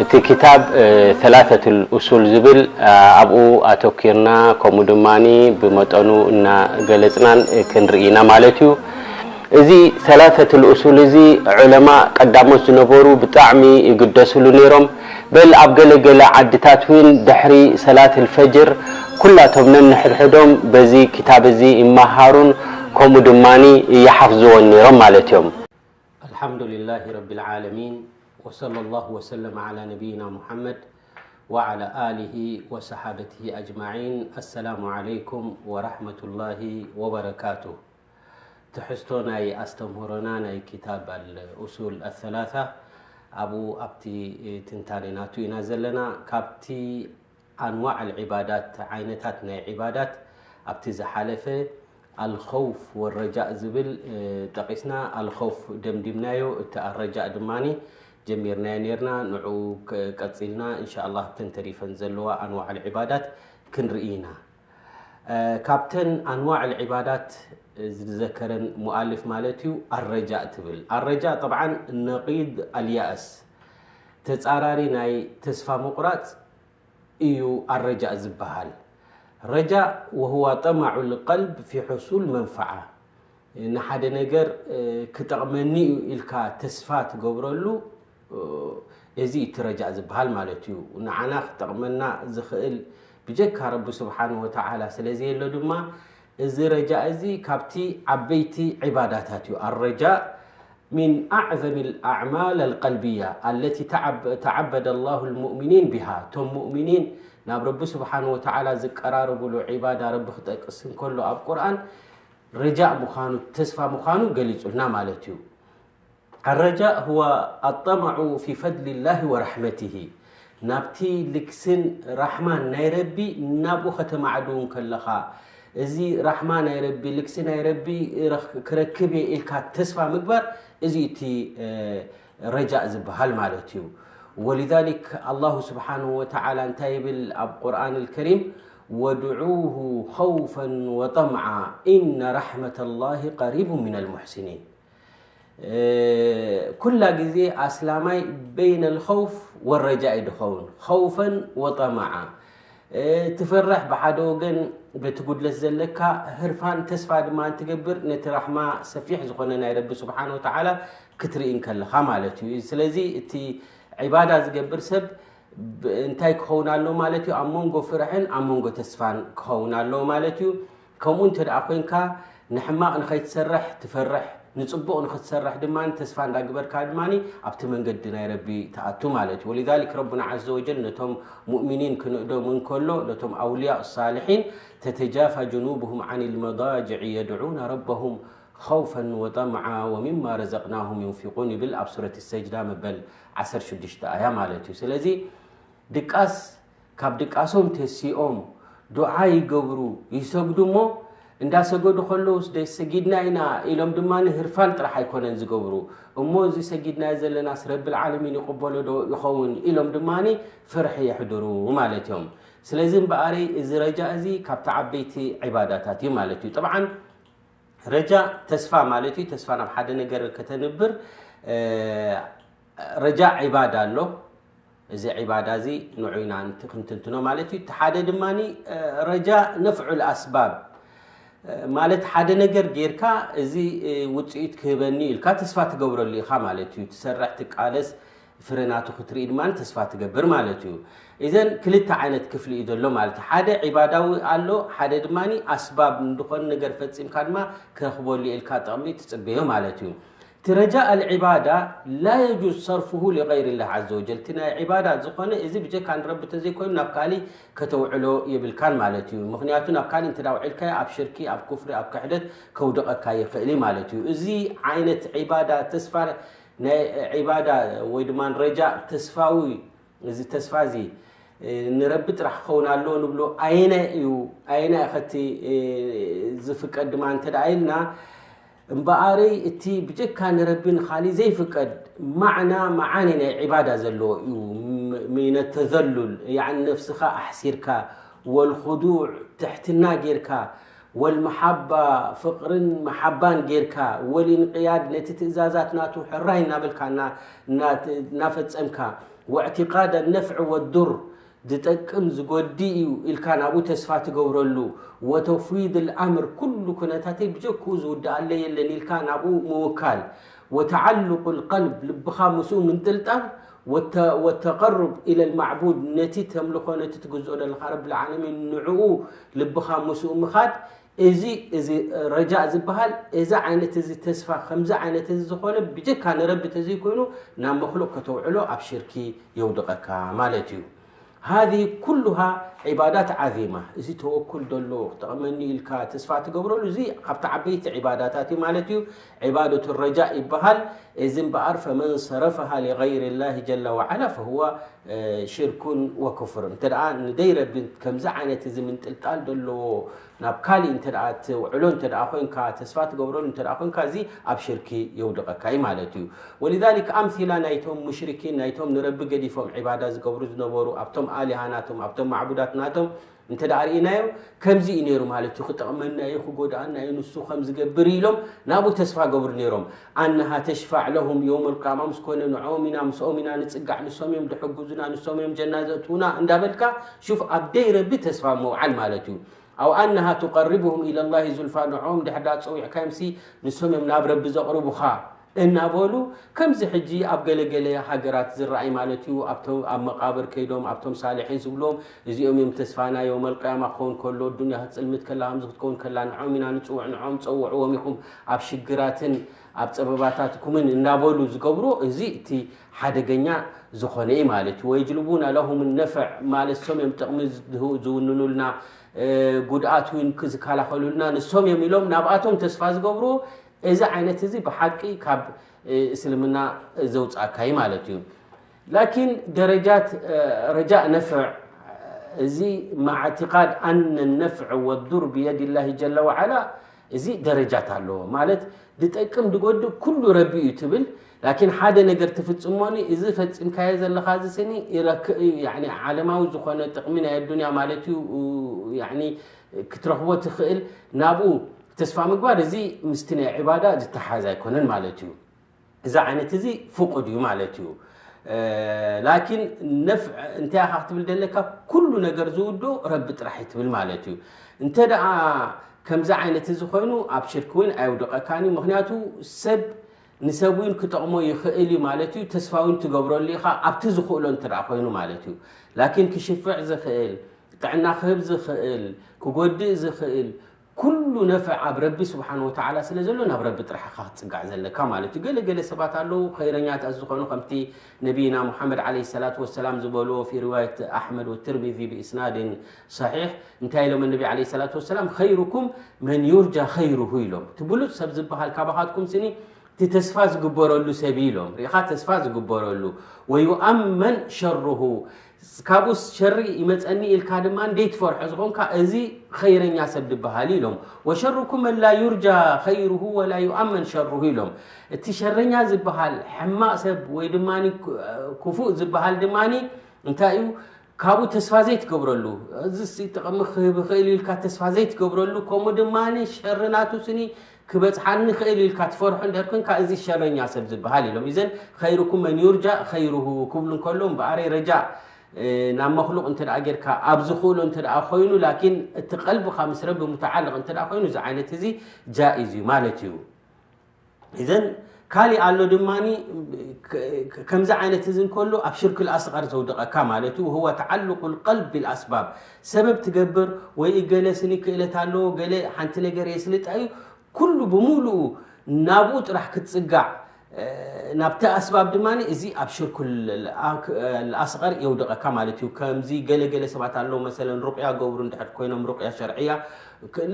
እቲ ክታብ ሰላሰቱል ኡሱል ዝብል ኣብኡ ኣተኪርና፣ ከምኡ ድማ ብመጠኑ እናገለፅናን ክንርኢ ኢና ማለት እዩ። እዚ ሰላሰቱል ኡሱል እዚ ዑለማ ቀዳሞት ዝነበሩ ብጣዕሚ ይግደስሉ ነይሮም። በል ኣብ ገለገለ ዓድታት እውን ድሕሪ ሰላት ልፈጅር ኩላቶም ነንሕድሕዶም በዚ ክታብ እዚ ይመሃሩን ከምኡ ድማ ይሓፍዝዎን ነይሮም ማለት እዮም። الحمد لله رب العالمين، وصلى الله وسلم على نبينا محمد وعلى آله وصحابته أجمعين. السلام عليكم ورحمة الله وبركاته. ትሕዝቶ ናይ ኣስተምህሮና ናይ ክታብ ኣልኡሱል ኣሰላሳ ኣብኡ ኣብቲ ትንታኔ ናቱ ኢና ዘለና። ካብቲ ኣንዋዕ ኣልዒባዳት፣ ዓይነታት ናይ ዒባዳት ኣብቲ ዝሓለፈ ኣልኸውፍ ወረጃእ ዝብል ጠቂስና፣ ኣልኸውፍ ደምዲምናዮ፣ እቲ ኣረጃእ ድማ ጀሚርናዮ ነርና። ንዑ ቀጺልና እንሻ ኣላህ ኣብተን ተሪፈን ዘለዋ ኣንዋዕ ኣልዒባዳት ክንርኢ ኢና። ካብተን ኣንዋዕ ኣልዒባዳት ዝዘከረን ሙኣልፍ ማለት እዩ ኣረጃእ ትብል። ኣረጃእ ጠብዓን ነቂድ ኣልያእስ፣ ተጻራሪ ናይ ተስፋ ምቑራጽ እዩ ኣረጃእ ዝበሃል። ረጃእ ወህዋ ጠማዑ ልቀልብ ፊ ሕሱል መንፈዓ፣ ንሓደ ነገር ክጠቕመኒ እዩ ኢልካ ተስፋ ትገብረሉ፣ እዚ እቲ ረጃእ ዝበሃል ማለት እዩ። ንዓና ክጠቕመና ዝኽእል ብጀካ ረቢ ስብሓንሁ ወተዓላ ስለ ዘየሎ ድማ፣ እዚ ረጃእ እዚ ካብቲ ዓበይቲ ዒባዳታት እዩ። ኣረጃእ ሚን ኣዕዘም ኣልኣዕማል ኣልቀልብያ ኣለቲ ተዓበደ ላሁ ልሙእሚኒን ቢሃ፣ እቶም ሙእሚኒን ናብ ረቢ ስብሓንሁ ወተዓላ ዝቀራረብሉ ዒባዳ ረቢ ክጠቅስ እንከሎ ኣብ ቁርኣን ረጃእ ምዃኑ፣ ተስፋ ምዃኑ ገሊጹልና ማለት እዩ። ኣረጃእ ሁወ ኣጠመዑ ፊ ፈድሊላሂ ወራሕመቲሂ፣ ናብቲ ልግስን ራሕማን ናይ ረቢ ናብኡ ከተማዕድው እንከለኻ፣ እዚ ራሕማ ናይ ረቢ፣ ልግሲ ናይ ረቢ ረኽ-፣ ክረክብ እየ ኢልካ ተስፋ ምግባር፣ እዚ እቲ ረጃእ ዝበሃል ማለት እዩ። ወሊዛሊክ ኣላሁ ስብሓንሁ ወተዓላ እንታይ ይብል ኣብ ቁርኣን ልከሪም? ወድዑሁ ኸውፈን ወጠምዓ ኢነ ራሕመተላሂ ቀሪቡ ሚነል ሙሕሲኒን። ኩላ ግዜ ኣስላማይ በይነል ኸውፍ ወረጃኢ ድኸውን፣ ኸውፈን ወጠመዓ። ትፈርሕ ብሓደ ወገን በቲ ጉድለት ዘለካ ህርፋን ተስፋ ድማ እንትገብር ነቲ ራሕማ ሰፊሕ ዝኾነ ናይ ረቢ ስብሓን ወተዓላ ክትርኢ እንከለኻ ማለት እዩ። ስለዚ እቲ ዒባዳ ዝገብር ሰብ ብ-፣ እንታይ ክኸውን ኣለዎ ማለት እዩ? ኣብ መንጎ ፍርሕን ኣብ መንጎ ተስፋን ክኸውን ኣለዎ ማለት እዩ። ከምኡ እንተ ደኣ ኮይንካ፣ ንሕማቕ ንኸይትሰርሕ ትፈርሕ፣ ንጽቡቕ ንኽትሰርሕ ድማ ተስፋ እንዳግበርካ ድማ ኣብቲ መንገዲ ናይ ረቢ ትኣቱ ማለት እዩ። ወሊዛሊክ ረቡና ዓዘ ወጀል ነቶም ሙእሚኒን ክንእዶም እንከሎ፣ ነቶም ኣውልያ ሳልሒን፣ ተተጃፋ ጅኑብሁም ዓን ልመዳጅዕ የድዑና ረበሁም ኸውፈን ወጠምዓ ወሚማ ረዘቅናሁም ዩንፊቁን ይብል ኣብ ሱረት ሰጅዳ መበል ዓሰርተ ሽዱሽተ ኣያ ማለት እዩ። ስለዚ ድቃስ፣ ካብ ድቃሶም ተሲኦም ዱዓ ይገብሩ፣ ይሰግዱ እሞ፣ እንዳሰገዱ ከለውስ ደ ሰጊድና ኢና ኢሎም ድማ ህርፋን ጥራሕ ኣይኮነን ዝገብሩ። እሞ እዚ ሰጊድናዮ ዘለናስ ረብል ዓለሚን ይቕበሎ ዶ ይኸውን ኢሎም ድማ ፍርሒ የሕድሩ ማለት እዮም። ስለዚ እምበኣረይ እዚ ረጃ እዚ ካብቲ ዓበይቲ ዒባዳታት እዩ ማለት እዩ። ጠብዓን ረጃ ተስፋ ማለት እዩ። ተስፋ ናብ ሓደ ነገር ከተንብር፣ እ፣ ረጃ ዒባዳ ኣሎ። እዚ ዒባዳ እዚ ንዑ ኢና እንት-፣ ክንትንትኖ ማለት እዩ። እቲ ሓደ ድማ፣ እ፣ ረጃ ነፍዑል ኣስባብ፣ እ፣ ማለት ሓደ ነገር ጌርካ እዚ፣ እ፣ ውፅኢት ክህበኒ ኢልካ ተስፋ ትገብረሉ ኢኻ ማለት እዩ። ትሰርሕ፣ ትቃለስ፣ ፍረ ናቱ ክትርኢ ድማ ተስፋ ትገብር ማለት እዩ። እዘን ክልተ ዓይነት ክፍሊ እዩ ዘሎ ማለት እዩ። ሓደ ዒባዳዊ ኣሎ፣ ሓደ ድማ ኣስባብ እንድኾን ነገር ፈጺምካ ድማ ክረኽበሉ ኢልካ ጥቕሚ ትጽበዮ ማለት እዩ። እቲ ረጃእ ኣልዒባዳ ላ የጁዝ ሰርፍሁ ሊገይሪላህ ዓዘ ወጀል። እቲ ናይ ዒባዳ ዝኾነ እዚ ብጀካ ንረቢ ተዘይኮይኑ ናብ ካሊእ ከተውዕሎ የብልካን ማለት እዩ። ምኽንያቱ ናብ ካሊእ እንተ ውዒልካዮ ኣብ ሽርኪ፣ ኣብ ኩፍሪ፣ ኣብ ክሕደት ከውድቐካ ይኽእል እዩ ማለት እዩ። እዚ ዓይነት ዒባዳ ተስፋ ናይ ዒባዳ ወይ ድማ ረጃእ ተስፋዊ፣ እዚ ተስፋ እዚ፣ እ፣ ንረቢ ጥራሕ ክኸውን ኣለዎ ንብሎ ኣየናይ እዩ? ኣየናይ ከቲ፣ እ፣ ዝፍቀድ ድማ እንተ ደኣ ኢልና፣ እምበኣረይ እቲ ብጀካ ንረቢ ንኻሊእ ዘይፍቀድ ማዕና መዓኒ ናይ ዒባዳ ዘለዎ እዩ። ም-፣ ሚነ ተዘሉል፣ ያዕኒ ነፍስኻ ኣሕሲርካ፣ ወልኹዱዕ፣ ትሕትና ጌርካ፣ ወልመሓባ ፍቕርን መሓባን ጌርካ ወልንቅያድ ነቲ ትእዛዛት ናቱ ሕራይ እናበልካ እናፈጸምካ ወእዕትቃደ ነፍዕ ወዱር ዝጠቅም ዝጎዲ እዩ ኢልካ ናብኡ ተስፋ ትገብረሉ ወተፍዊድ ልኣምር ኩሉ ኩነታተይ ብጀክኡ ዝውድኣለ የለን ኢልካ ናብኡ ምውካል ወተዓሉቁ ልቀልብ ልብኻ ምስኡ ምንጥልጣል ወተቀሩብ ኢለ ልማዕቡድ ነቲ ተምልኾ ነቲ ትግዝኦ ዘለኻ ረብ ልዓለሚን ንዕኡ ልብኻ ምስኡ ምኻድ እዚ እዚ ረጃእ ዝበሃል እዚ ዓይነት እዚ ተስፋ ከምዚ ዓይነት እዚ ዝኾነ ብጀካ ንረቢ ተዘይኮይኑ ናብ መክሉቅ ከተውዕሎ ኣብ ሽርኪ የውድቐካ ማለት እዩ። هذه كلها عبادات عظيمة። እዚ ተወኩል ደሎ ክጠቕመኒ ኢልካ ተስፋ ትገብረሉ እዚ ካብቲ ዓበይቲ ዒባዳታት እዩ ማለት እዩ። ዒባደቱ ረጃእ ይበሃል። እዚ እምበኣር ፈመን ሰረፈሃ ሊገይር ላህ ጀለ ወዓላ ፈሁወ ሽርኩን ወክፍር። እንተ ደኣ ንደይ ረቢ ከምዚ ዓይነት እዚ ምንጥልጣል ደለዎ ናብ ካሊእ እንተ ደኣ ትውዕሎ እንተ ደኣ ኮይንካ ተስፋ ትገብረሉ እንተ ደኣ ኮይንካ እዚ ኣብ ሽርኪ የውድቐካ እዩ ማለት እዩ። ወሊዛሊክ ኣምሲላ ናይቶም ሙሽሪኪን ናይቶም ንረቢ ገዲፎም ዒባዳ ዝገብሩ ዝነበሩ ኣብቶም ኣሊሃ ናቶም ኣብቶም ማዕቡዳት ናቶም እንተ ደኣ ርኢናዮ ከምዚ እዩ ነይሩ ማለት እዩ። ክጠቕመና እዩ ክጎድኣና እዩ ንሱ ከም ዝገብር ኢሎም ናብኡ ተስፋ ገብሩ ነይሮም። ኣነሃ ተሽፋዕ ለሁም የውም ልቅያማ ምስ ኮነ ንዕኦም ኢና ምስኦም ኢና ንጽጋዕ ንሶም እዮም ድሕግዙና ንሶም እዮም ጀና ዘእትውና እንዳበልካ ሹፍ ኣብ ደይ ረቢ ተስፋ ምውዓል ማለት እዩ። ኣው ኣነሃ ቱቀርብሁም ኢለላሂ ዙልፋ ንዕኦም ድሕዳ ጸዊዕካዮምሲ ንሶም እዮም ናብ ረቢ ዘቕርቡኻ እናበሉ ከምዚ ሕጂ ኣብ ገለገለ ሃገራት ዝረኣይ ማለት እዩ። ኣብቶም ኣብ መቃብር ከይዶም ኣብቶም ሳልሒን ዝብሎም እዚኦም እዮም ተስፋና የውመል ቅያማ ክኸውን ከሎ ዱንያ ክትጽልምት ከላ ከምዚ ክትከውን ከላ ንዖም ኢና ንጽውዕ ንዖም ጸውዕዎም ኢኹም ኣብ ሽግራትን ኣብ ጸበባታትኩምን እናበሉ ዝገብሩ እዚ እቲ ሓደገኛ ዝኾነ እዩ ማለት እዩ። ወይጅልቡና ለሁም ነፍዕ ማለት ሶም እዮም ጥቕሚ ዝውንኑልና ጉድኣት እውን ዝከላኸሉልና ንሶም እዮም ኢሎም ናብኣቶም ተስፋ ዝገብሩ እዚ ዓይነት እዚ ብሓቂ ካብ እስልምና ዘውፅኣካ እዩ ማለት እዩ። ላኪን ደረጃት ረጃእ ነፍዕ እዚ ማዓ እዕትቃድ ኣነ ነፍዕ ወዱር ብየድ ላሂ ጀለ ወዓላ እዚ ደረጃት ኣለዎ ማለት ድጠቅም ድጎድእ ኩሉ ረቢ እዩ ትብል ላኪን ሓደ ነገር ትፍፅሞኒ እዚ ፈፂምካዮ ዘለኻ እዚ ስኒ ይረክእ እዩ ያኒ ዓለማዊ ዝኾነ ጥቕሚ ናይ ኣዱንያ ማለት እዩ ያኒ ክትረኽቦ ትኽእል ናብኡ ተስፋ ምግባር እዚ ምስቲ ናይ ዕባዳ ዝተሓዝ ኣይኮነን ማለት እዩ። እዚ ዓይነት እዚ ፍቁድ እዩ ማለት እዩ። ላኪን ነፍዕ እንታይ ኢኻ ክትብል ደለካ ኩሉ ነገር ዝውድኦ ረቢ ጥራሕ እዩ ትብል ማለት እዩ። እንተ ደኣ ከምዚ ዓይነት እዚ ኮይኑ ኣብ ሽርክ እውን ኣየውድቐካን እዩ። ምክንያቱ ሰብ ንሰብ እውን ክጠቕሞ ይኽእል እዩ ማለት እዩ። ተስፋ እውን ትገብረሉ ኢኻ ኣብቲ ዝኽእሎ እንተ ደኣ ኮይኑ ማለት እዩ። ላኪን ክሽፍዕ ዝኽእል ጥዕና ክህብ ዝኽእል ክጎድእ ዝኽእል ኩሉ ነፍዕ ኣብ ረቢ ስብሓን ወተዓላ ስለ ዘሎ ናብ ረቢ ጥራሕ ኢኻ ክትፅጋዕ ዘለካ ማለት እዩ። ገለ ገለ ሰባት ኣለዉ ኸይረኛታት ዝኾኑ ከምቲ ነቢይና ሙሓመድ ዓለይሂ ሰላቱ ወሰላም ዝበልዎ ፊ ሪዋየት ኣሕመድ ወትርሚዚ ብኢስናድን ሰሒሕ እንታይ ኢሎም ነቢ ዓለይሂ ሰላቱ ወሰላም ኸይሩኩም መን ዩርጃ ኸይሩሁ ኢሎም። እቲ ብሉፅ ሰብ ዝበሃል ካባኻትኩም ስኒ እቲ ተስፋ ዝግበረሉ ሰብ ኢሎም ሪኢኻ ተስፋ ዝግበረሉ ወዩኣመን ሸሩሁ ካብኡስ ሸሪ ይመፀኒ ኢልካ ድማ ደይትፈርሖ ዝኾንካ እዚ ኸይረኛ ሰብ ዝበሃል እዩ ኢሎም። ወሸሩኩም መን ላ ዩርጃ ኸይሩሁ ወላ ዩኣመን ሸሩሁ ኢሎም። እቲ ሸረኛ ዝበሃል ሕማቕ ሰብ ወይ ድማ ክፉእ ዝበሃል ድማ እንታይ እዩ? ካብኡ ተስፋ ዘይትገብረሉ እዚ ጥቕሚ ክህብ ይኽእል ኢልካ ተስፋ ዘይትገብረሉ ከምኡ ድማ ሸሪ ናቱ ስኒ ክበጽሓኒ ይኽእል ኢልካ ትፈርሖ እንድሕር ኮንካ እዚ ሸረኛ ሰብ ዝበሃል ኢሎም። ኢዘን ኸይሩኩም መን ዩርጃእ ኸይሩሁ ክብሉ እንከሎ እምበኣረይ ረጃእ ናብ መክሉቅ እንተ ደኣ ጌርካ ኣብ ዝኽእሎ እንተ ደኣ ኮይኑ ላኪን እቲ ቀልብኻ ምስ ረቢ ሙተዓልቕ እንተ ደኣ ኮይኑ እዚ ዓይነት እዚ ጃኢዝ እዩ ማለት እዩ። ኢዘን ካሊእ ኣሎ ድማ ከምዚ ዓይነት እዚ እንከሎ ኣብ ሽርክ ልኣስቀር ዘውድቐካ ማለት እዩ። ወህወ ተዓልቁ ልቀልብ ብልኣስባብ ሰበብ ትገብር ወይ ገለ ስኒ ክእለት ኣለዎ ገለ ሓንቲ ነገር የስልጣ እዩ ኩሉ ብምሉኡ ናብኡ ጥራሕ ክትፅጋዕ ናብቲ ኣስባብ ድማ እዚ ኣብ ሽርኩ ኣስቐር የውድቐካ ማለት እዩ። ከምዚ ገለገለ ሰባት ኣለዉ መሰለን ሩቅያ ገብሩ እንድሕር ኮይኖም ሩቅያ ሸርዕያ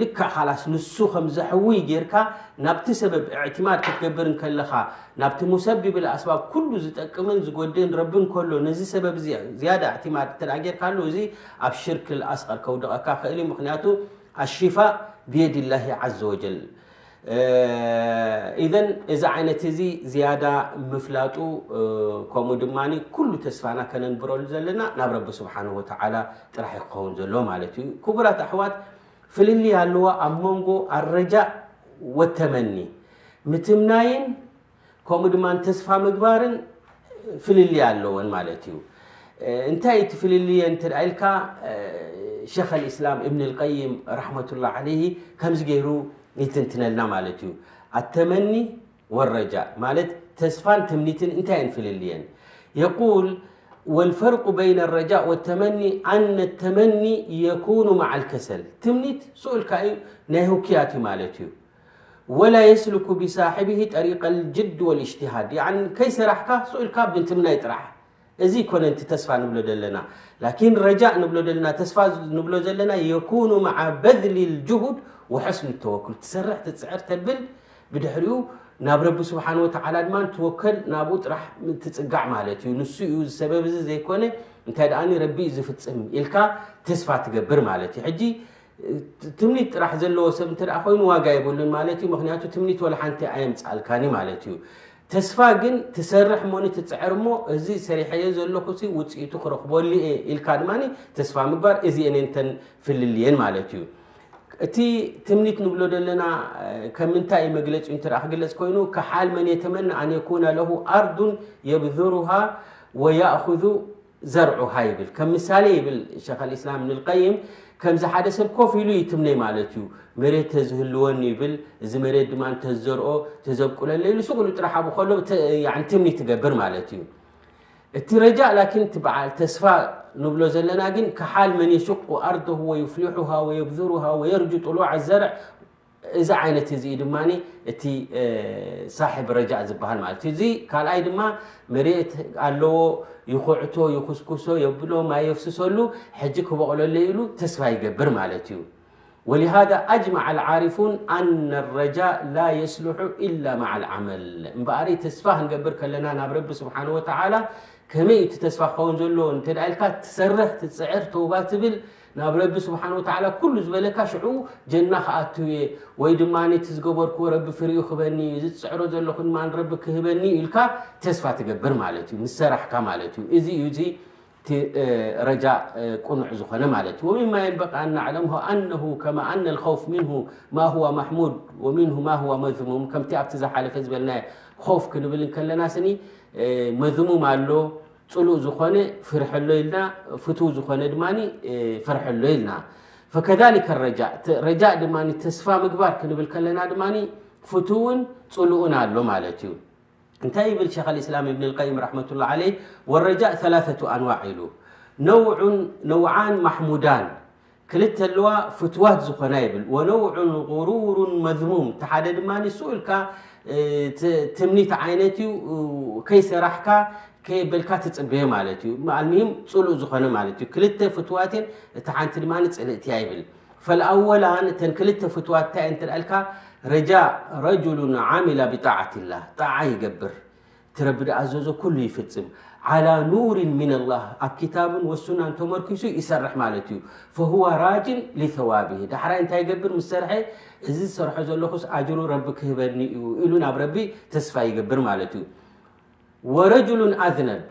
ልክዕ ካላስ ንሱ ከም ዘሕውይ ጌርካ ናብቲ ሰበብ እዕትማድ ክትገብር እንከለኻ ናብቲ ሙሰቢብ ኣስባብ ኩሉ ዝጠቅምን ዝጎድእን ረቢ እንከሎ ነዚ ሰበብ እዚ ዝያዳ እዕትማድ እንተ ጌርካ ኣሎ እዚ ኣብ ሽርክ ኣስቐር ከውድቐካ ክእል እዩ። ምክንያቱ ኣሽፋእ ብየድ ላሂ ዓዘ ወጀል። ኢዘን እዚ ዓይነት እዚ ዝያዳ ምፍላጡ ከምኡ ድማ ኩሉ ተስፋና ከነንብረሉ ዘለና ናብ ረቢ ስብሓንሁ ወተዓላ ጥራሕ እዩ ክኸውን ዘሎ ማለት እዩ። ክቡራት ኣሕዋት ፍልልይ ኣለዋ ኣብ መንጎ ኣረጃእ ወተመኒ፣ ምትምናይን ከምኡ ድማ ተስፋ ምግባርን ፍልልይ ኣለወን ማለት እዩ። እንታይ እቲ ፍልልየን እንተ ኢልካ፣ ሸኸል ኢስላም እብን ልቀይም ረሕመቱላ ዓለይሂ ከምዚ ገይሩ ይትንትነልና ማለት እዩ። ኣተመኒ ወረጃእ ማለት ተስፋን ትምኒትን እንታይ እየን ፍልልየን? የቁል ወልፈርቁ በይነ ረጃእ ወተመኒ ኣነ ተመኒ የኩኑ መዓል ከሰል። ትምኒት ስኡልካ እዩ፣ ናይ ህውክያት እዩ ማለት እዩ። ወላ የስልኩ ብሳሒብሂ ጠሪቀ ልጅድ ወልእጅትሃድ። ያዕኒ ከይሰራሕካ ስኡልካ ብምትምናይ ጥራሕ። እዚ ይኮነ እቲ ተስፋ ንብሎ ዘለና። ላኪን ረጃእ ንብሎ ዘለና፣ ተስፋ ንብሎ ዘለና የኩኑ መዓ በዝሊ ልጅሁድ ወሐስኒ ተወኩል። ትሰርሕ ትፅዕር ተብል ብድሕሪኡ ናብ ረቢ ስብሓን ወተዓላ ድማ ትወከል፣ ናብኡ ጥራሕ ትፅጋዕ ማለት እዩ። ንሱ እዩ እዚ ሰበብ እዚ ዘይኮነ እንታይ ደኣኒ ረቢ እዩ ዝፍፅም ኢልካ ተስፋ ትገብር ማለት እዩ። ሕጂ ትምኒት ጥራሕ ዘለዎ ሰብ እንተ ደኣ ኮይኑ ዋጋ የብሉን ማለት እዩ። ምክንያቱ ትምኒት ወላ ሓንቲ ኣየምፅኣልካኒ ማለት እዩ። ተስፋ ግን ትሰርሕ እሞኒ ትፅዕር እሞ እዚ ሰሪሐዮ ዘለኹ ሲ ውፅኢቱ ክረኽበሉ እየ ኢልካ ድማ ተስፋ ምግባር፣ እዚአን እየን እተን ፍልልየን ማለት እዩ። እቲ ትምኒት ንብሎ ዘለና ከም ምንታይ እዩ መግለፂኡ እንተ ደኣ ክግለፅ ኮይኑ፣ ከሓል መን የተመና ኣን የኩነ ለሁ ኣርዱን የብዙሩሃ ወያእኹዙ ዘርዑሃ ይብል። ከም ምሳሌ ይብል ሸኽ ልእስላም እብን ልቀይም፣ ከምዚ ሓደ ሰብ ኮፍ ኢሉ ይትምነይ ማለት እዩ። መሬት ተዝህልወኒ ይብል፣ እዚ መሬት ድማ እንተዝዘርኦ ተዘብቁለለ ኢሉ ስቕ ኢሉ ጥራሕ ኣብኡ ከሎ ተ- ያዕኒ ትምኒት ትገብር ማለት እዩ። እቲ ረጃእ ላኪን እቲ በዓል ተስፋ ንብሎ ዘለና ግን ከሓል መን የሽቁ ኣርደሁ ወዩፍሊሑሃ ወየብዙሩሃ ወየርጁ ጥሉዕ ዘርዕ እዚ ዓይነት እዚ እዩ ድማ እቲ ሳሕብ ረጃእ ዝበሃል ማለት እዩ። እዚ ካልኣይ ድማ መሬት ኣለዎ፣ ይኹዕቶ፣ ይኹስኩሶ፣ የብሎ፣ ማይ የፍስሰሉ፣ ሕጂ ክበቕለሉ ኢሉ ተስፋ ይገብር ማለት እዩ። ولهذا أجمع العارفون أن الرجاء لا يصلح إلا مع العمل። እምበኣሪ ተስፋ ክንገብር ከለና ናብ ረቢ ስብሓን ወተዓላ ከመይ እቲ ተስፋ ክኸውን ዘለዎ እንተ ደኣ ኢልካ ትሰርሕ፣ ትፅዕር፣ ተውባ ትብል፣ ናብ ረቢ ስብሓን ወተዓላ ኩሉ ዝበለካ ሽዑ ጀና ክኣትው እየ ወይ ድማ እቲ ዝገበርክዎ ረቢ ፍሪኡ ክበኒ እዩ፣ እዚ ዝፅዕሮ ዘለኹ ድማ ረቢ ክህበኒ እዩ ኢልካ ተስፋ ትገብር ማለት እዩ፣ ምስ ሰራሕካ ማለት እዩ። እዚ እዩ እዚ እቲ ረጃእ ቅኑዕ ዝኾነ ማለት እዩ። ومما ينبغي أن نعلمه أنه كما أن الخوف منه ما هو محمود ومنه ما هو مذموم، ከምቲ ኣብቲ ዝሓለፈ ዝበልናዮ ኾፍ ክንብል እንከለና ስኒ መዝሙም ኣሎ፣ ፅሉእ ዝኾነ ፍርሐሎ ኢልና፣ ፍትው ዝኾነ ድማ ፍርሐሎ ኢልና። فكذلك الرجاء፣ ረጃእ ድማ ተስፋ ምግባር ክንብል ከለና ድማ ፍትውን ፅሉእን ኣሎ ማለት እዩ። እንታይ ይብል ሸኽ ልእስላም እብን ልቀይም ረሕመቱላ ዓለይህ? ወረጃእ ሰላሰቱ ኣንዋዕ ኢሉ፣ ነውዑን ነውዓን ማሕሙዳን፣ ክልተ ኣለዋ ፍትዋት ዝኾና ይብል። ወነውዑን ጉሩሩን መዝሙም፣ እቲ ሓደ ድማ ንሱ ኢልካ ትምኒት ዓይነት እዩ፣ ከይሰራሕካ ከየበልካ ትፅበዮ ማለት እዩ። ኣልሚሂም ፅሉእ ዝኾነ ማለት እዩ። ክልተ ፍትዋትን እቲ ሓንቲ ድማ ፅልእትያ ይብል። ፈልኣወላን እተን ክልተ ፍትዋት እንታይ እንተ ኢልካ፣ ረጃእ ረጁሉን ዓሚላ ብጣዓትላህ፣ ጣዓ ይገብር፣ ትረቢ ዝኣዘዞ ኩሉ ይፍፅም፣ ዓላ ኑሪን ሚነላህ፣ ኣብ ኪታብን ወሱናን ተመርኪሱ ይሰርሕ ማለት እዩ። ፈሁወ ራጅን ሊተዋቢህ፣ ዳሕራይ እንታይ ይገብር ምስ ሰርሐ፣ እዚ ዝሰርሖ ዘለኹስ ኣጅሩ ረቢ ክህበኒ እዩ ኢሉ ናብ ረቢ ተስፋ ይገብር ማለት እዩ። ወረጁሉን ኣዝነብ፣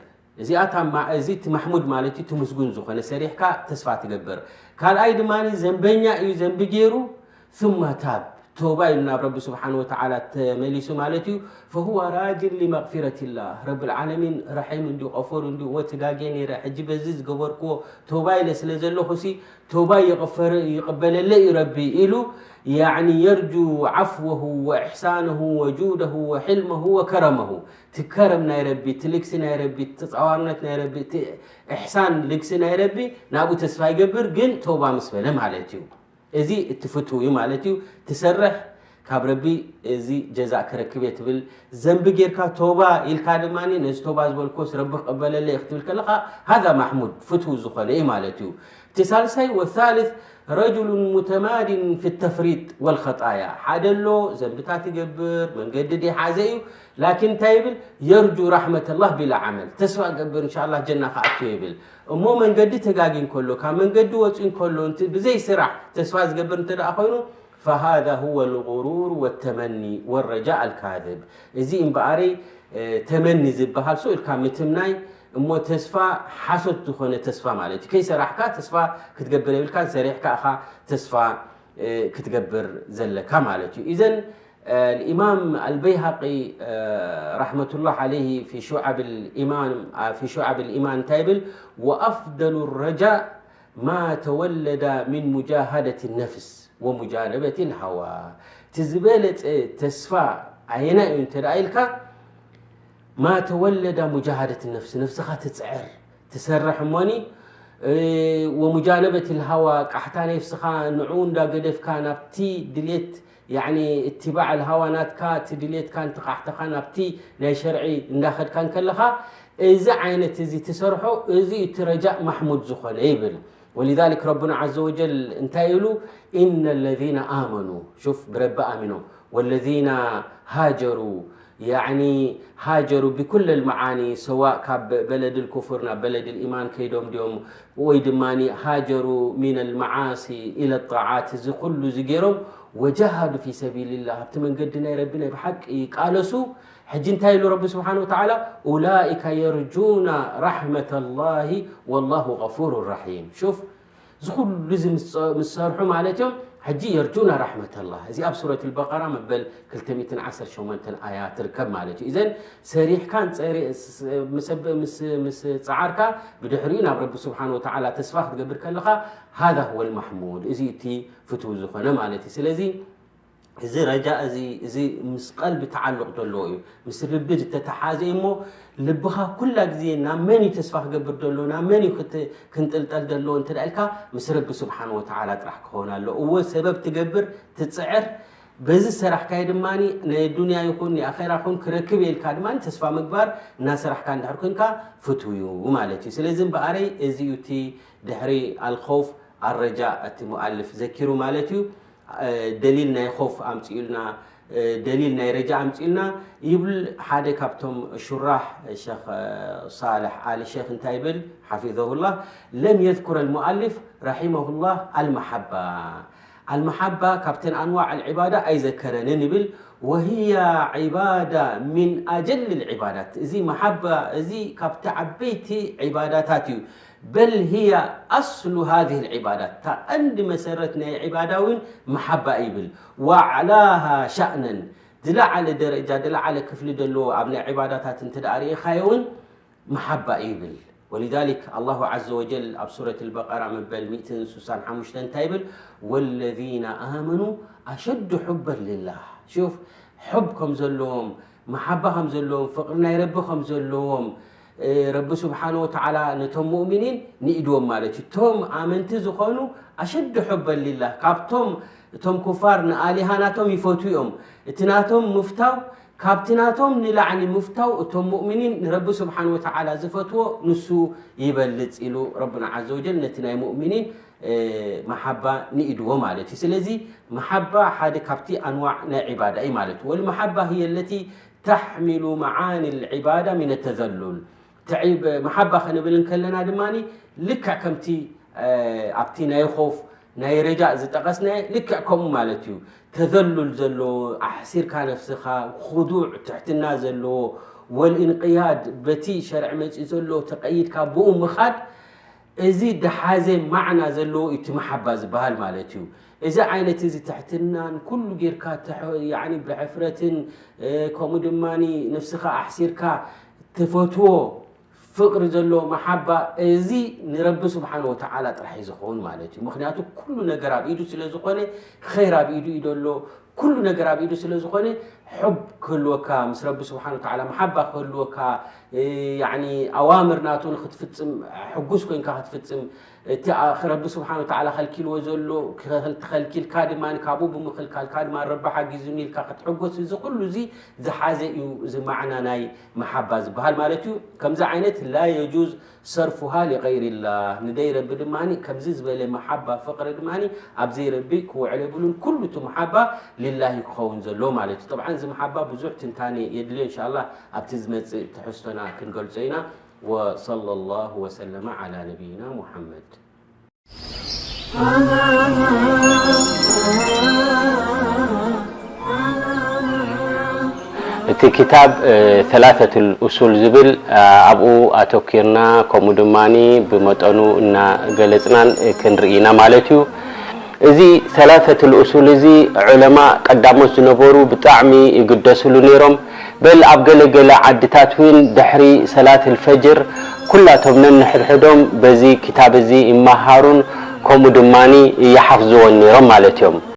እዚኣ እታ ማ- እዚ እቲ ማሕሙድ ማለት እዩ፣ እቲ ምስጉን ዝኾነ ሰሪሕካ ተስፋ ትገብር። ካልኣይ ድማ ዘንበኛ እዩ፣ ዘንቢ ገይሩ ثم تاب፣ ተውባ ኢሉ ናብ ረቢ ስብሓን ወተዓላ ተመሊሱ ማለት እዩ። ፈሁወ ራጅን ሊመግፊረትላህ፣ ረብልዓለሚን ረሒም እንዲዩ፣ ቀፎር እንዲዩ፣ ወትጋጌ ነይረ፣ ሕጂ በዚ ዝገበርክዎ ተውባ ኢለ ስለ ዘለኹ ሲ ተውባ ይቕፈር- ይቕበለለ እዩ ረቢ ኢሉ፣ ያዕኒ የርጁ ዓፍወሁ ወእሕሳነሁ ወጁደሁ ወሕልመሁ ወከረመሁ፣ እቲ ከረም ናይ ረቢ፣ እቲ ልግሲ ናይ ረቢ፣ እቲ ተፃዋርነት ናይ ረቢ፣ እቲ እሕሳን ልግሲ ናይ ረቢ ናብኡ ተስፋ ይገብር፣ ግን ተውባ ምስ በለ ማለት እዩ። እዚ እቲ ፍትው እዩ ማለት እዩ። ትሰርሕ ካብ ረቢ እዚ ጀዛእ ክረክብ እየ ትብል፣ ዘንቢ ጌርካ ተውባ ኢልካ ድማ ነዚ ተውባ ዝበልኮስ ረቢ ክቕበለለ እዩ ክትብል ከለኻ ሃዛ ማሕሙድ ፍትው ዝኾነ እዩ ማለት እዩ። እቲ ሳልሳይ ወሳልስ ረጁሉን ሙተማዲን ፊ ተፍሪጥ ወልኸጣያ፣ ሓደ ኣሎ ዘንብታት ይገብር መንገዲ ደይሓዘ እዩ፣ ላኪን እንታይ ይብል? የርጁ ራሕመተላህ ቢላ ዓመል፣ ተስፋ ገብር እንሻላ ጀና ክኣቱ ይብል። እሞ መንገዲ ተጋጊ እንከሎ፣ ካብ መንገዲ ወፂኡ እንከሎ፣ ብዘይ ስራሕ ተስፋ ዝገብር እንተ ደኣ ኮይኑ፣ ፈሃዛ ሁወ ልጉሩር ወተመኒ ወረጃእ ኣልካዝብ። እዚ እምበኣረይ ተመኒ ዝበሃል ስኡ ኢልካ ምትምናይ እሞ ተስፋ ሓሶት ዝኾነ ተስፋ ማለት እዩ። ከይሰራሕካ ተስፋ ክትገብር የብልካን፣ ሰሪሕካ ኢኻ ተስፋ ክትገብር ዘለካ ማለት እዩ። ኢዘን الإمام البيهقي رحمة الله عليه في شعب الإيمان في شعب الإيمان እንታይ ይብል? وأفضل الرجاء ما تولد من مجاهدة النفس ومجانبة الهوى። እቲ ዝበለፀ ተስፋ ኣየናይ እዩ እንተ ደኣ ኢልካ ما تولد مجاهدة النفس ነፍስኻ ትፅዕር ትሰርሕ እሞኒ ومجانبة الهوى ቃሕታ ነፍስኻ ንዕኡ እንዳገደፍካ ናብቲ ድሌት يعني اتباع الهوى ናትካ እቲ ድሌትካን እቲ ቃሕትኻን ኣብቲ ናይ ሸርዒ እንዳኸድካን ከለኻ እዚ ዓይነት እዚ ትሰርሖ እዚ እቲ ረጃእ ማሕሙድ ዝኾነ ይብል ولذلك ربنا عز وجل እንታይ ኢሉ إن الذين آمنوا شوف ብረቢ ኣሚኖም والذين هاجروا يعني هاجروا بكل المعاني سواء ካብ بلد الكفر ናብ بلد الإيمان ከይዶም ድዮም ወይ ድማ هاجروا من المعاصي إلى الطاعات እዚ ኩሉ እዚ ገይሮም وجاهدوا في سبيل الله ኣብቲ መንገዲ ናይ ረቢ ናይ ብሓቂ ይቃለሱ ሕጂ እንታይ ኢሉ ረቢ ስብሓን ወተዓላ أولئك يرجون رحمة الله والله غفور رحيم شوف እዚ ኩሉ እዚ ምስ ሰርሑ ማለት እዮም ሕጂ يرجون رحمة الله እዚ ኣብ ሱረት البقرة መበል ክልተ ሚእትን ዓሰርተ ሸሞንተን ኣያ ትርከብ ማለት እዩ እዘን ሰሪሕካን ምስ ጸዓርካ ብድሕሪኡ ናብ ረቢ ስብሓን ወተዓላ ተስፋ ክትገብር ከለኻ هذا هو المحمود እዚ እቲ ፍትው ዝኾነ ማለት እዩ ስለዚ እዚ ረጃእ እዚ እዚ ምስ ቀልቢ ተዓልቕ ዘለዎ እዩ ምስ ልቢ ዝተተሓዘ እዩ እሞ ልብኻ ኩላ ግዜ ናብ መን እዩ ተስፋ ክገብር ዘሎ ናብ መን እዩ ክንጥልጠል ዘለዎ እንተ ኢልካ ምስ ረቢ ስብሓን ወተዓላ ጥራሕ ክኸውን ኣሎ እወ ሰበብ ትገብር ትፅዕር በዚ ሰራሕካዮ ድማ ናይ ዱንያ ይኹን ናይ ኣኼራ ኹን ክረክብ ኢልካ ድማ ተስፋ ምግባር እናሰራሕካ እንድሕር ኮንካ ፍትው እዩ ማለት እዩ ስለዚ እምበኣረይ እዚ እዩ እቲ ድሕሪ ኣልኸውፍ ኣረጃ እቲ ሙኣልፍ ዘኪሩ ማለት እዩ ደሊል ናይ ኾፍ ኣምፅኡልና ደሊል ናይ ረጃ ኣምፅኡልና ይብል ሓደ ካብቶም ሹራሕ ሸኽ ሳልሕ ኣሊ ሸኽ እንታይ ይብል ሓፊظሁላህ ለም የذኩረ ልሙኣልፍ ረሒመሁላህ ኣልመሓባ ኣልመሓባ ካብተን ኣንዋዕ ኣልዕባዳ ኣይዘከረንን ይብል وهي عبادة من أجل العبادات እዚ መሓባ እዚ ካብቲ ዓበይቲ ዒባዳታት እዩ بل هي أصل هذه العبادات እታ ቀንዲ መሰረት ናይ ዒባዳ እውን መሓባ ይብል وأعلاها شأنا ዝለዓለ ደረጃ ዝለዓለ ክፍሊ ዘለዎ ኣብ ናይ ዒባዳታት እንተ ደኣ ርኢኻዮ እውን መሓባ ይብል ولذلك الله عز وجل ኣብ ሱረት البقرة መበል ሚእትን ስሳን ሓሙሽተን እንታይ ይብል والذين آمنوا أشد حبا لله شوف حب ከም ዘለዎም መሓባ ከም ዘለዎም ፍቕሪ ናይ ረቢ ከም ዘለዎም ረቢ ስብሓን ወተዓላ ነቶም ሙእሚኒን ንኢድዎም ማለት እዩ እቶም ኣመንቲ ዝኾኑ ኣሸዱ ሑበን ሊላህ ካብቶም እቶም ኩፋር ንኣሊሃ ናቶም ይፈትዉ እዮም እቲ ናቶም ምፍታው ካብቲ ናቶም ንላዕሊ ምፍታው እቶም ሙእሚኒን ንረቢ ስብሓን ወተዓላ ዝፈትዎ ንሱ ይበልፅ ኢሉ ረብና ዓዘ ወጀል ነቲ ናይ ሙእሚኒን መሓባ ንኢድዎ ማለት እዩ ስለዚ መሓባ ሓደ ካብቲ ኣንዋዕ ናይ ዒባዳ እዩ ማለት እዩ ወልመሓባ ህየ ለቲ ተሕሚሉ መዓኒ ልዒባዳ ሚነ ተዘሉል መሓባ ክንብል እንከለና ድማ ልክዕ ከምቲ ኣብቲ ናይ ኾፍ ናይ ረጃእ ዝጠቐስናዮ ልክዕ ከምኡ ማለት እዩ ተዘሉል ዘለዎ ኣሕሲርካ ነፍስኻ ኹዱዕ ትሕትና ዘለዎ ወልእንቅያድ በቲ ሸርዒ መፂኡ ዘሎ ተቐይድካ ብኡ ምኻድ እዚ ደሓዘ ማዕና ዘለዎ እዩ እቲ መሓባ ዝበሃል ማለት እዩ እዚ ዓይነት እዚ ትሕትናን ኩሉ ጌርካ ብሕፍረትን ከምኡ ድማ ነፍስኻ ኣሕሲርካ ትፈትዎ ፍቕሪ ዘለዎ መሓባ እዚ ንረቢ ስብሓን ወተዓላ ጥራሕ እዩ ዝኸውን ማለት እዩ ምክንያቱ ኩሉ ነገር ኣብ ኢዱ ስለ ዝኾነ ኸይር ኣብ ኢዱ እዩ ዘሎ ኩሉ ነገር ኣብ ኢዱ ስለ ዝኾነ ሕብ ክህልወካ ምስ ረቢ ስብሓን ወተዓላ መሓባ ክህልወካ ኣዋምር ናቱ ንክትፍፅም ሕጉስ ኮይንካ ክትፍፅም እቲ ረቢ ስብሓን ወተዓላ ከልኪልዎ ዘሎ ተኸልኪልካ ድማ ካብኡ ብምኽልካልካ ድማ ረቢ ሓጊዙኒ ኢልካ ክትሕጎስ እዚ ኩሉ እዚ ዝሓዘ እዩ እዚ ማዕና ናይ መሓባ ዝበሃል ማለት እዩ ከምዚ ዓይነት ላ የጁዝ ሰርፉሃ ሊገይሪላህ ንደይ ረቢ ድማ ከምዚ ዝበለ መሓባ ፍቕሪ ድማ ኣብ ዘይረቢ ክውዕል የብሉን ኩሉ እቲ መሓባ ሊላሂ ክኸውን ዘለዎ ማለት እዩ ጠብዓን እዚ መሓባ ብዙሕ ትንታኔ የድልዮ እንሻላ ኣብቲ ዝመፅእ ትሕዝቶና ክንገልፆ ኢና وصلى الله وسلم على نبينا محمد እቲ ኪታብ ثلاثة الأصول ዝብል ኣብኡ ኣተኪርና ከምኡ ድማ ብመጠኑ እናገለፅናን ክንርኢ ኢና ማለት እዩ እዚ ሰላሰቱል ኡሱል እዚ ዑለማ ቀዳሞት ዝነበሩ ብጣዕሚ ይግደስሉ ነይሮም። በል ኣብ ገለ ገለ ዓድታት እውን ድሕሪ ሰላት ኣልፈጅር ኩላቶም ነንሕድሕዶም በዚ ክታብ እዚ ይመሃሩን ከምኡ ድማ ይሓፍዝዎን ነይሮም ማለት እዮም።